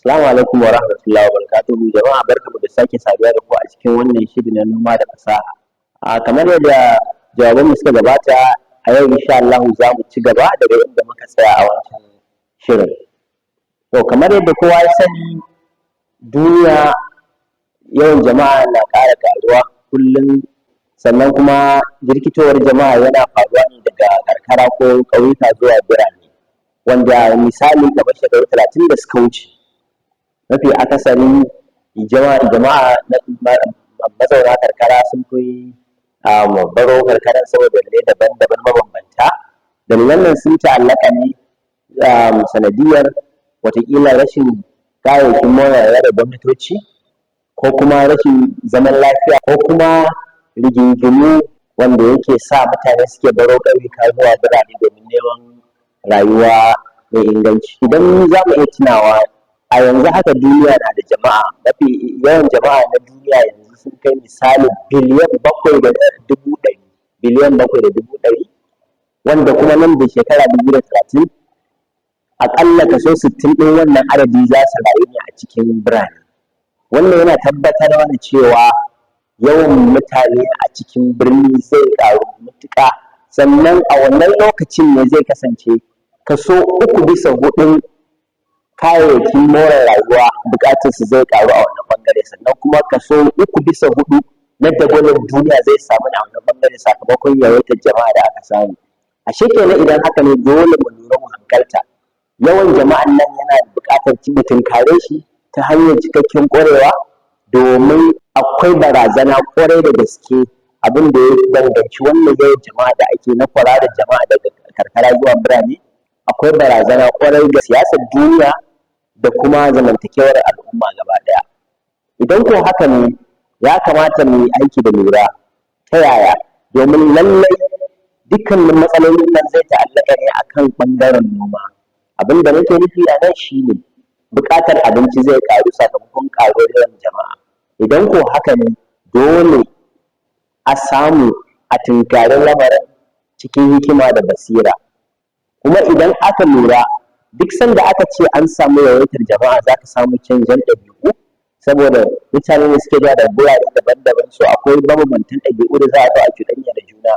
Assalamu alaikum wa rahmatullahi wa barakatuhu. Jama'a, barkanmu da sake saduwa da ku a cikin wannan shiri na noma da fasaha. Kamar yadda jawabanmu suka gabata, a yau insha Allahu za mu ci gaba daga inda muka tsaya a wancan shirin. To, kamar yadda kowa ya sani, duniya yawan jama'a na ƙara ƙaruwa kullum, sannan kuma jirkitowar jama'a yana faruwa ne daga karkara ko ƙauyuka zuwa birane, wanda misali kamar shekaru 30 da suka wuce, mafi akasari jama'a mazauna karkara sun fi baro karkaran saboda dalilai daban-daban mabambanta. Dalilan nan sun ta'allaƙa ne sanadiyyar wataƙila rashin kayayyakin more rayuwa da gwamnatoci, ko kuma rashin zaman lafiya, ko kuma rigingimu wanda yake sa mutane suke baro ƙauyuka zuwa birane domin neman rayuwa mai inganci. Idan za mu iya tunawa, a yanzu haka duniya na da jama'a, mafi yawan jama'a na duniya yanzu sun kai misalin biliyan 7.100, biliyan 7.100, wanda kuma nan da shekara 2030 aƙalla kaso 60 ɗin wannan adadi za su rayu ne a cikin birane. Wannan yana tabbatar mana cewa yawan mutane a cikin birni zai ƙaru matuƙa. Sannan a wannan lokacin ne zai kasance kaso uku bisa huɗun kayayyakin more rayuwa buƙatarsu zai ƙaru a wannan ɓangare, sannan kuma kaso uku bisa huɗu na dagwalon duniya zai samu ne a wannan ɓangare sakamakon yawaitar jama'a da aka samu. Ashe kenan idan haka ne, dole mu lura, mu hankalta, yawan jama'an nan yana buƙatar mu tunkare shi ta hanyar cikakken ƙwarewa, domin akwai barazana ƙwarai da gaske abin da ya danganci wannan yawan jama'a da ake na kwararar jama'a daga karkara zuwa birane. Akwai barazana ƙwarai ga siyasar duniya da kuma zamantakewar al'umma gaba ɗaya. Idan ko haka ne, ya kamata mu yi aiki da lura. Ta yaya? Domin lallai dukkanin matsalolin nan zai ta'allaka ne akan ɓangaren noma. Abin da nake nufi a nan shi ne buƙatar abinci zai ƙaru sakamakon ƙaruwar yawan jama'a. Idan ko haka ne, dole a samu a tunkari lamarin cikin hikima da basira. Kuma idan aka lura, duk sanda aka ce an samu yawaitar jama'a, za ka samu canjin ɗabi'u, saboda mutane ne suke zuwa daga gurare daban-daban, so akwai mabambantan ɗabi'u da za a zo a cuɗanya da juna.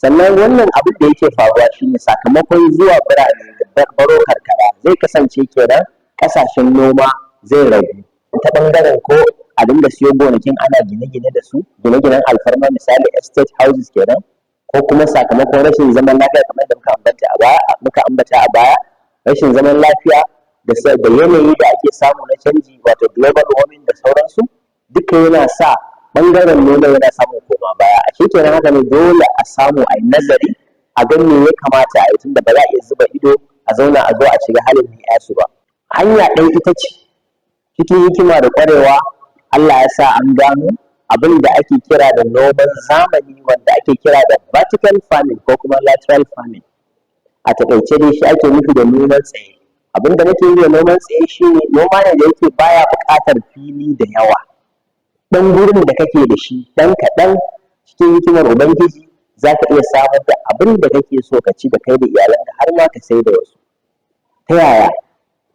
Sannan wannan abin da yake faruwa shi ne sakamakon zuwa birane da baro karkara, zai kasance kenan ƙasashen noma zai ragu, ta ɓangaren ko a dinga siyo gonakin ana gine-gine da su, gine-ginen alfarma, misali estate houses kenan, ko kuma sakamakon rashin zaman lafiya kamar yadda muka ambata a baya, rashin zaman lafiya da yanayi da ake samu na canji, wato global warming da sauransu, duka yana sa ɓangaren noma yana samun koma baya. Ashe kenan haka ne, dole a samu a yi nazari a ga me ya kamata a yi, tunda ba za a iya zuba ido a zauna a zo a shiga halin ni'yasu ba. Hanya ɗaya ita ce cikin hikima da ƙwarewa, Allah ya sa an gano abin da ake kira da noman zamani, wanda ake kira da vertical farming ko kuma lateral farming. A taƙaice dai, shi ake nufi da noman tsaye. Abin da nake nufi da noman tsaye shi ne noma ne da yake baya buƙatar fili da yawa. Ɗan gurin da kake da shi ɗan kaɗan, cikin hikimar Ubangiji za ka iya samar da abin da kake so ka ci da kai da iyalanka, har ma ka sai da wasu. Ta yaya?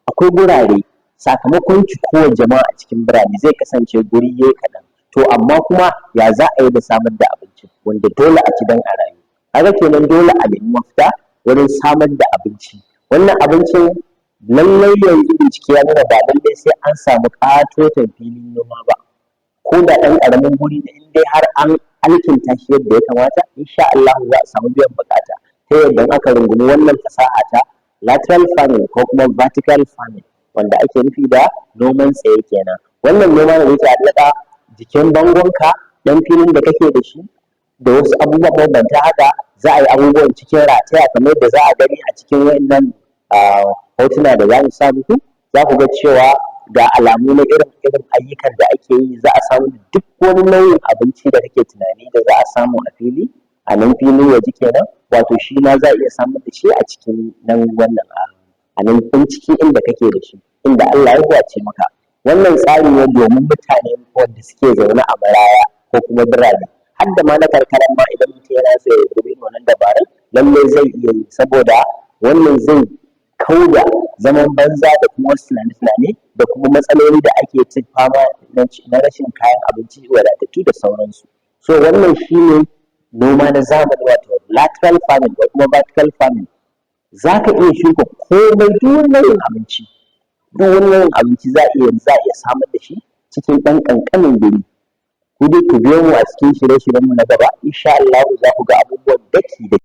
Akwai gurare, sakamakon cikowar jama'a a cikin birane, zai kasance guri yayi kaɗan. To amma kuma ya za a yi da samar da abinci wanda dole a ci don a rayu? Kaga kenan dole a nemi mafita wurin samar da abinci. Wannan abincin, lallai yanzu bincike ya nuna ba lallai sai an samu ƙatoton filin noma ba. Ko da ɗan ƙaramin guri ne, in dai har an alkinta shi yadda ya kamata, insha Allahu za a samu biyan buƙata, ta yadda in aka rungumi wannan fasaha ta lateral farming ko kuma vertical farming, wanda ake nufi da noman tsaye kenan. Wannan noma ne da yake ta'allaka jikin bangonka, ɗan filin da kake da shi da wasu abubuwa mabambanta haka, za a yi abubuwan cikin rataya kamar yadda za a gani a cikin waɗannan hotuna da za mu sa muku. Za ku ga cewa ga alamu na irin ayyukan da ake yi. Za a samu duk wani nau'in abinci da kake tunani da za a samu a fili, a nan filin waje kenan, wato shi ma za a iya samar da shi a cikin nan wannan, a nan ɗan cikin inda kake da shi, inda Allah ya huwace maka. Wannan tsari ne domin mutane wanda suke zaune a maraya ko kuma birane, har da ma na karkaran ma. Idan mutum yana so ya rungumi wannan dabarun, lallai zai iya yi, saboda wannan zai kau da zaman banza da kuma wasu tunane-tunane da kuma matsaloli da ake ta fama na rashin kayan abinci wadatattu da sauransu. So wannan shi ne noma na zamani, wato lateral farming ko kuma vertical farming. Za ka iya shuka komai, duk wani nau'in abinci, duk wani nau'in abinci za a iya samar da shi cikin ɗan ƙanƙanin guri. Ku dai ku biyo mu a cikin shirye-shiryenmu na gaba, insha Allahu za ku ga abubuwan daki-daki.